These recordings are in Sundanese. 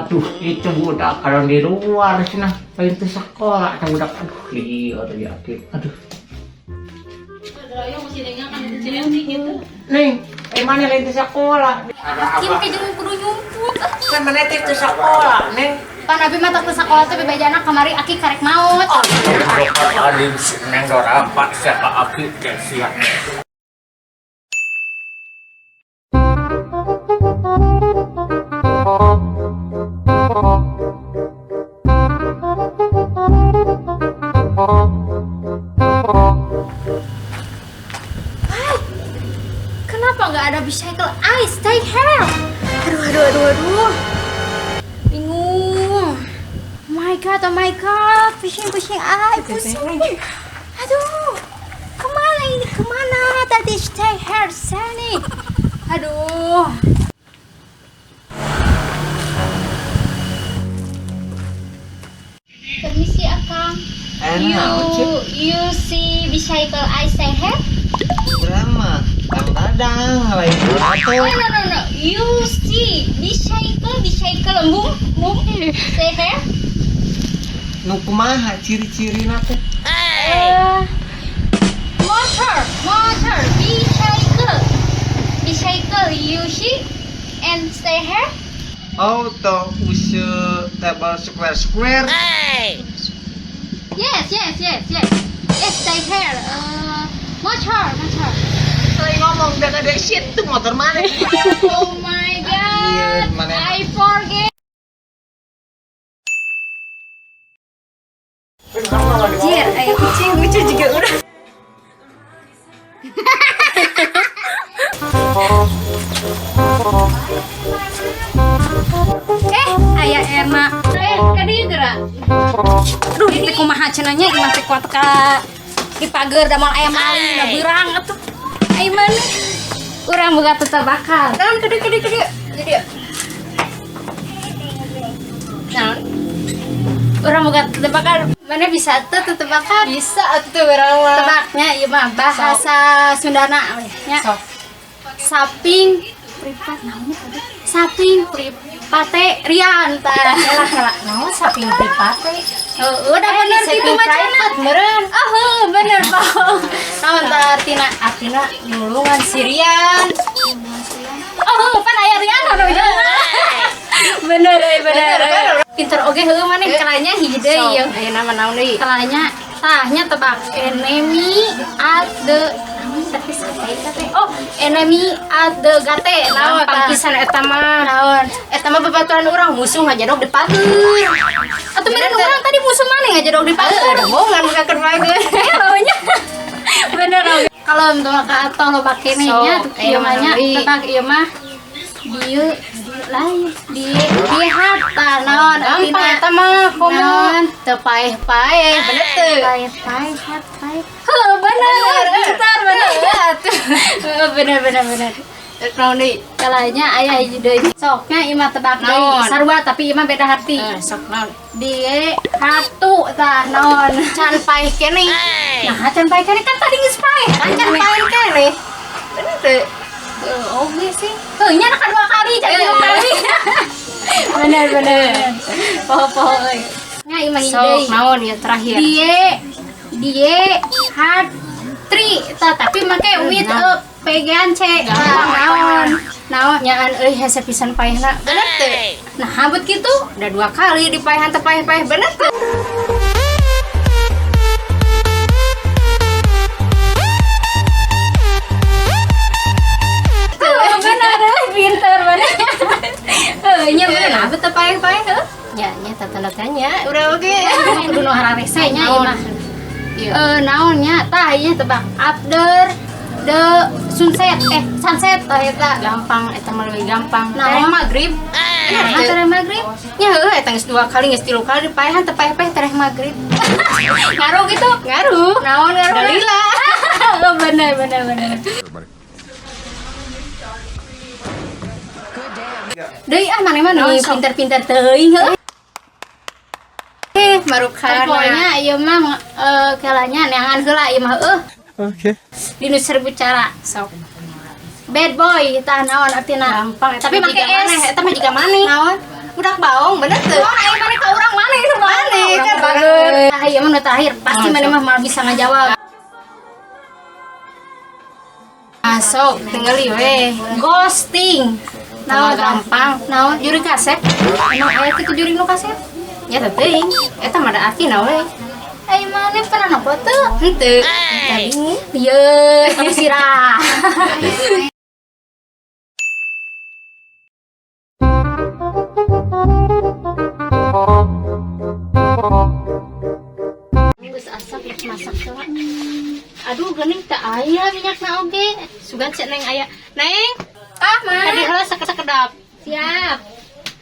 Aduh, itu budak kalau di luar cenah lain teu sekolah eta budak, aduh lieur yakin. Aduh. Neng, mana lain teu sekolah? Ada Kim apa? ke jeung kudu nyumput. Kan mana teh teu sekolah, Neng? Pan abi mah teu sekolah teh bebejana kamari aki karek maut. Aduh, Neng dorampak siapa aki teh sia. Kenapa nggak ada bicycle? I stay here. Aduh, aduh, aduh, aduh. Bingung. Oh my god, oh my god. Pusing, pusing. Ay, pusing. Aduh. Kemana ini? Kemana? Tadi stay here, Sunny. Aduh. Permisi, Akang. You, you see bicycle I stay here? Drama, Kang Dadang, lain No, atuh. no, no, no. You see bicycle, bicycle, boom, boom. Stay here. Nu kumaha ciri-cirina teh? Motor, motor, bicycle, bicycle. You see and stay here. Oh, to use table square square. Yes, yes, yes, yes. Yes, stay here. Motor, motor. Saya ngomong dan ada shit tuh motor mana? Oh my God, Iya, mana? I forget. Jir, ayo kucing lucu juga udah. Ayah Erna. Kadieu geura. Aduh, ieu teh kumaha cenah nya imah teh kuat ka di pager da moal aya maling da beurang atuh. Ai mana? Urang boga tetebakan. Naon kadieu kadieu kadieu. Jadi naon? Urang boga tetebakan. Mana bisa tuh tetebakan? Bisa atuh teh urang mah. Tebaknya ieu mah bahasa Sundana we nya. Sok. Saping pripat naonnya tadi? Saping pripate rian tah. Elah elah naon saping pripate. Heeh, udah bener gitu mah cenah. Meureun. Oh, heuh, bener bohong. Naon tah artina? Artina nulungan sirian. Oh, heuh, pan aya rian anu ujungna. Bener euy, bener. Pinter oge heueuh maneh kalanya hiji deui ieu. Ayeuna mah naon deui? Kalanya tahnya tebak enemy at the naon tapi sampai teh. Oh, enemy at the gate. Naon Gampang tah? pisan eta mah. Naon? Eta mah babaturan urang musuh ngajadog di pager. Atuh meureun urang tadi musuh maneh ngajadog di pager. Ada bohongan bukan pager. Lawannya. Bener oge. Kalau untuk ka atau loba kene nya Sok, ieu mah nya ayeuna mah deui. tebak ieu mah dieu lain di di harta naon Gampang artina? eta mah komo. Naon? Teu paeh-paeh, bener teu? Paeh paeh paeh. Heuh, bener, pintar bener. Heuh, bener bener bener. Rek naon deui? Kalanya aya hiji deui. Soknya ieu mah tebak deui. Naon? Sarua tapi ieu mah beda hati. Sok naon? Die hatu tah naon? Can paeh keneh. Nah, can paeh keneh kan tadi geus paeh. Kan can paeh keneh. Bener teu? Oke sih. Heuh, nya kan dua kali, can dua kali. Bener bener. Poho-poho euy. Nya ieu mah hiji Sok deui. naon ya terakhir? Die die hard tri tah tapi make with a pegan C. Tah naon? Naon? Nyaan euy hese pisan paehna. Bener teu? Nah, habut gitu. Udah dua kali dipaehan teu paeh-paeh bener teu? Oh, bener, euy, pinter bener. Heuh, nya bener habut teu paeh-paeh heuh. Nya nya tanda tanya udah oke. Kudu nu hararese nya ieu mah. Iya. Naon nya? Tah ieu tebak after the sunset sunset tah eta. Gampang eta mah leuwih gampang. Naon? Tereh magrib. Nah, tereh magrib. Nya heueuh eta geus dua kali geus tilu kali dipaehan teu paeh-paeh tereh magrib. Ngaruh gitu. Ngaruh. Naon ngaruh? Dalila. Oh, bener bener bener. Deui ah maneh mah nu pinter-pinter teuing heuh. Marukana. Pokoknya ieu mah kelanya neangan heula ieu mah heuh. Oke. Dinu seribu cara. Sok. Bad boy tah naon artina? Gampang eta Tapi mah make jiga S. maneh, eta mah jiga maneh. Naon? Budak baong bener tuh. Oh, aing mana ka urang mana itu Mana kan bager. Nah, ieu mah nu terakhir, pasti mana mah mal bisa ngajawab. Masuk, tinggal we. Ghosting. Naon gampang. Naon jurig kasep? Emang aya kitu jurig nu kasep? Ya teh teuing. Eta mah da artina we. Ai mana pernah nopo teu? Henteu. Tadi ieu tapi sirah. Geus asap rek masak heula. Aduh geuning teu aya minyakna oge. Sugan cek neng aya. Neng, Ah, Ma. tadi heula sakedap. Siap.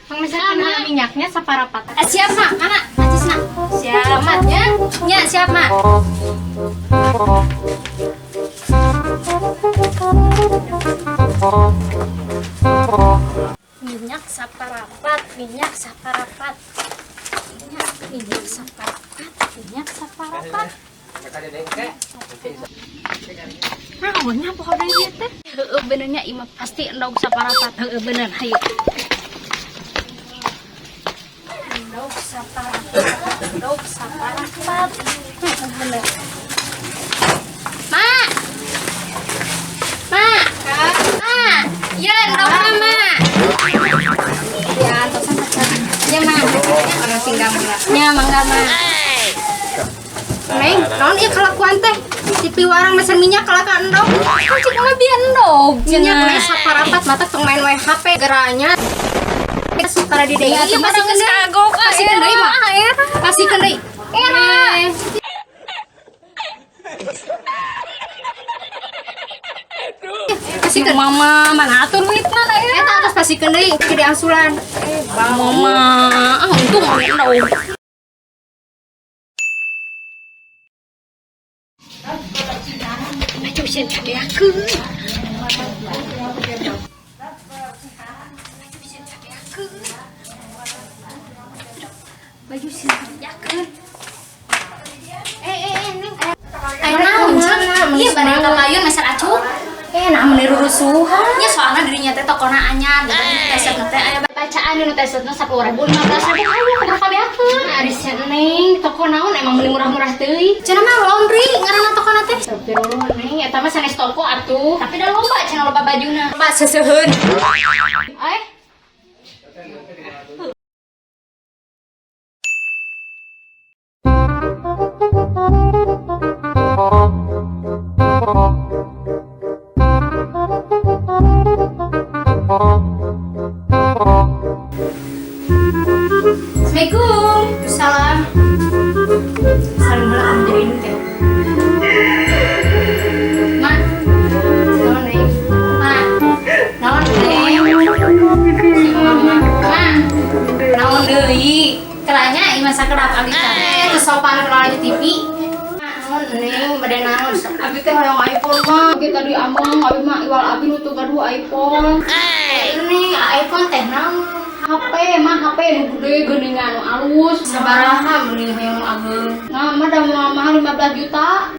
Pangmesakeun heula minyaknya saparapat. Ah, siap, Mak. Mana? Acisna. Siap, Mak. Ya, ya siap, Mak. Minyak saparapat, minyak saparapat. Minyak, minyak saparapat, minyak saparapat. Naonnya pokoknya ieu teh. Heueuh benernya ieu mah pasti endog saparapat. Heueuh bener, hayu. Endog saparapat, endog saparapat. Heueuh bener. Ma. Ma. Ma. Ya, endogna Ma. Ya, antosan saja. Ya, Ma. Anu singgang heula. Nya mangga, Ma. Neng, naon ieu kalakuan teh? TV warang mesen minyak kalakan endog. Kan cik mah biar endog. Minyak cenah. we saparapat mata tong main we HP geranya. Sutara di deui. Iya, Masih geus kagok. Pasikeun deui mah. Pasikeun deui. Era. Pasikeun. Mama, mana atur duitna da ya? Eta atos pasikeun deui ke diangsulan. Mama, ah untung endog. Baju sieun kabeakeun. Baju sieun kabeakeun. Baju sieun kabeakeun. Eh, Neng. Ayo naon cenah? Ieu bade ka payun meser acuk. Nah meuni rurusuhan. Nya soalna dirinya teh tokona anyar, gitu tesetna teh aya bacaan nu tesetna 10.000 15.000 hayu kudu kabeakeun. Ari sia Neng, toko naon emang meuni murah-murah teuing. Cenah mah laundry ngaranna tokona teh. Astagfirullah, Neng, eta mah sanes toko atuh. Tapi da loba cenah loba bajuna. Pak seseuheun. Eh, Assalamualaikum. Salam. Salam heula kamu jadi induk teh. Ma, Naon, Neng? ma, Naon, Neng? Si mama. ma. Naon deui? Keranya ieu mah sakedap abdi teh. Eh, teu sopan kalau di TV. Naon, Neng, bade naon? Abi teh hoyong iPhone mah. Ge tadi ameng, abi mah iwal abi nu teu gaduh iPhone. Neng, iPhone teh naon? HP mah HP nu gede geuningan nu alus. Sabaraha meuni hoyong nu ageung? Nah, mah da moal mahal 15 juta.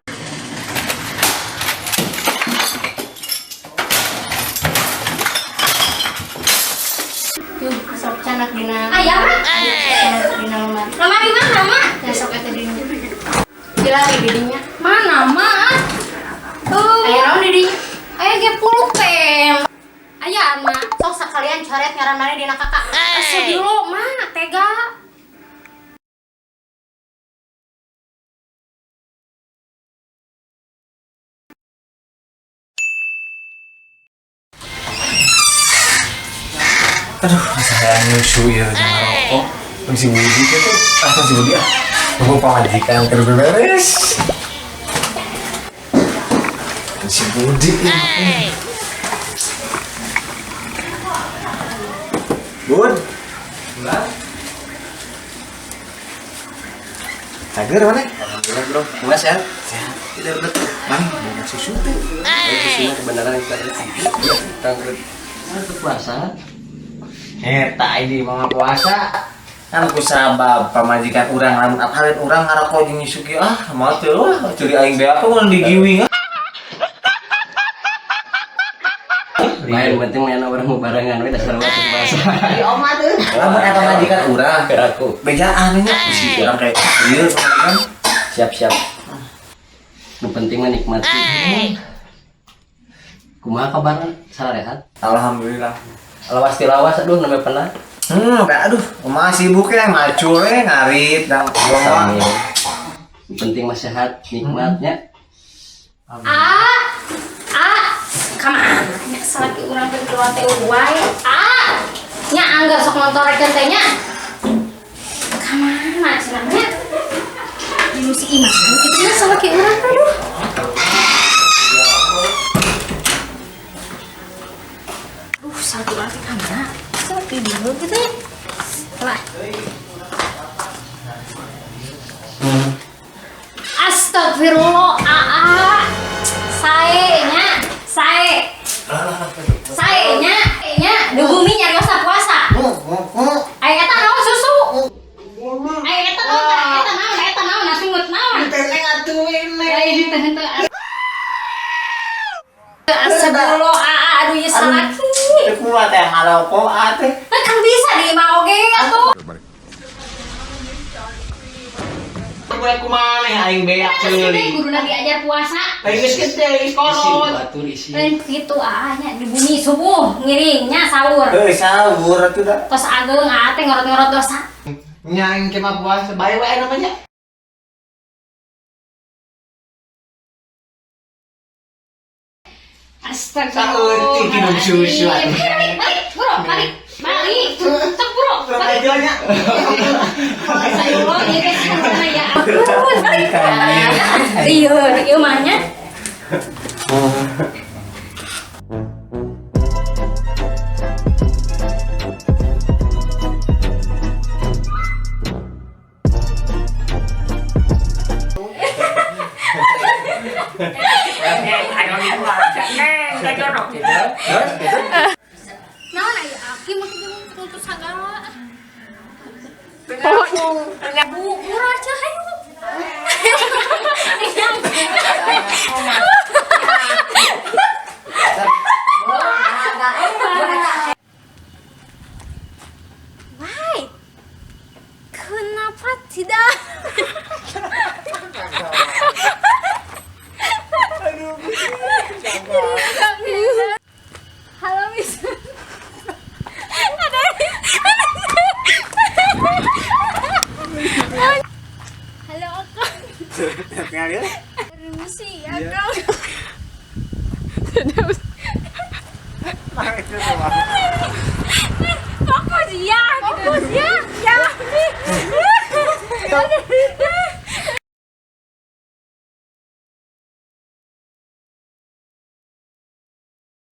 Yuh, sok canak dina. Aya mah. Canak dina lemari. Lemari mana, Ma? Ya sok eta dina. Gila di didinya. Mana, Ma? Tuh. Aya naon di dinya? Aya ge pulpen. Aya, Ma. Sok sakalian coret ngaran maneh dina kakak. Astagfirullah, Ma, tega. Aduh, saya nyusu ya jangan rokok. Tong si Budi gitu. Ah, tong si Budi ah. Tunggu pamajikan keur beberes. Tong si Budi ya. Bud. Cager mana? Alhamdulillah bro, Mas ya. Sehat. Tidak betul. Mang, boga susu tuh. Ayo susunya kebenaran yang tadi. Tanggut. Puasa. Eta ini mama puasa. Kan ku sabab pamajikan urang lamun apalin urang ngarokok jeung nyusu kieu ah moal teu wah curi aing beak mun digiwing ah. Baik Yang penting main orang mau barengan we dasar waktu puasa. Di oma tuh. Lamun eta majikan urang, Aku bejaan nya si urang kayak ieu pamajikan. siap-siap. Nu penting mah nikmati. Kumaha kabar? Salah rehat? Alhamdulillah. Lawas tilawas aduh namanya pernah. Aduh, mah sibuk ya ngacul ya ngarit dan Sami. Nu penting mah sehat, nikmatnya. Ah, ah, kamana nya salaki urang teh keluar teh wae. Ah, nya anggar sok nontorekeun teh nya. Kamana cenah nya? Di si Imah kitu nya salaki urang teh aduh. Aduh, salaki urang teh kamana? Salaki dieu kitu nya. Lah. Astagfirullah, aa. Sae nya, sae. Sae nya, nya di bumi nyariosa puasa. Aya eta naon susu? Aya eta naon tah? Eta naon? Eta naon? Nasungut naon? Neng atuh ini. Aya henteu henteu. Astagfirullah, aa, aduh ieu salaki. Teu kuat teh ngarokok teh. Nah, kan bisa di imah oge atuh. Kumaha kumaha aing beak Sini ceuli. guruna diajar puasa. Aing geus gede, geus Isin kolot. batur isin. Lain kitu aa nya di bumi subuh ngiringnya sahur. Heuh, sahur atuh da. Tos ageung aa teh ngorot-ngorot dosa. Nya aing kemah puasa bae wae namanya. Astagfirullah. Saeutik minum susu, atuh. Balik, balik, bro, balik. Balik. Cek bro, balik. Aja nya. Astagfirullah, ieu teh saha ya ampun, balik. Iya, ieu mah nya. Naon aya aki mah kieu untuk sagala. Bu, murah aja hayu. Why? Kenapa tidak? Halo, Miss. Halo, Akang. Permisi, Akang.